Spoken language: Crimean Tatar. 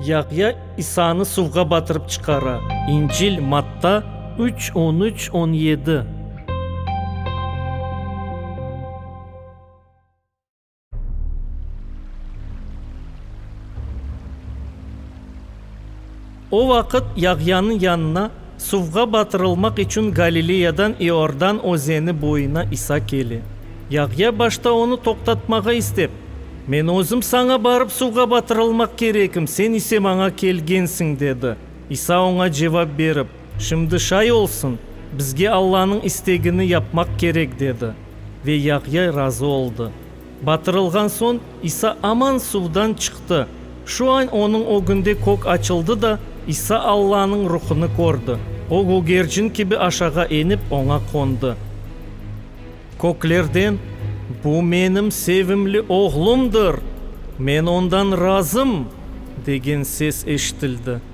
Yağya İsanı suvğa batırıp çıqara, İncil, Matta, üç, on üç, on yedi. O vaqıt Yağyanıñ yanına suvğa batırılmaq içün Galileyadan İordan özeni boyuna İsa kele. Yağya başta onı toqtatmağa istep, Men özüm saña barıp suvğa batırılmaq kerekim, sen ise maña kelgensiñ, dedi. İsa oña cevap berip, Şimdi şay olsun, bizge Allanıñ istegini yapmaq kerek, dedi. Ve Yağya razı oldı. Batırılğan soñ, İsa aman suvdan çıqtı. Şu an onıñ ögünde kök açıldı da, İsa Allanıñ Ruhunı kördi. O, gögercin kibi aşağa enip, oña qondı. Köklerden, Bu menim sevimli Oğlumdır! Men ondan razım! degen ses eşitildi.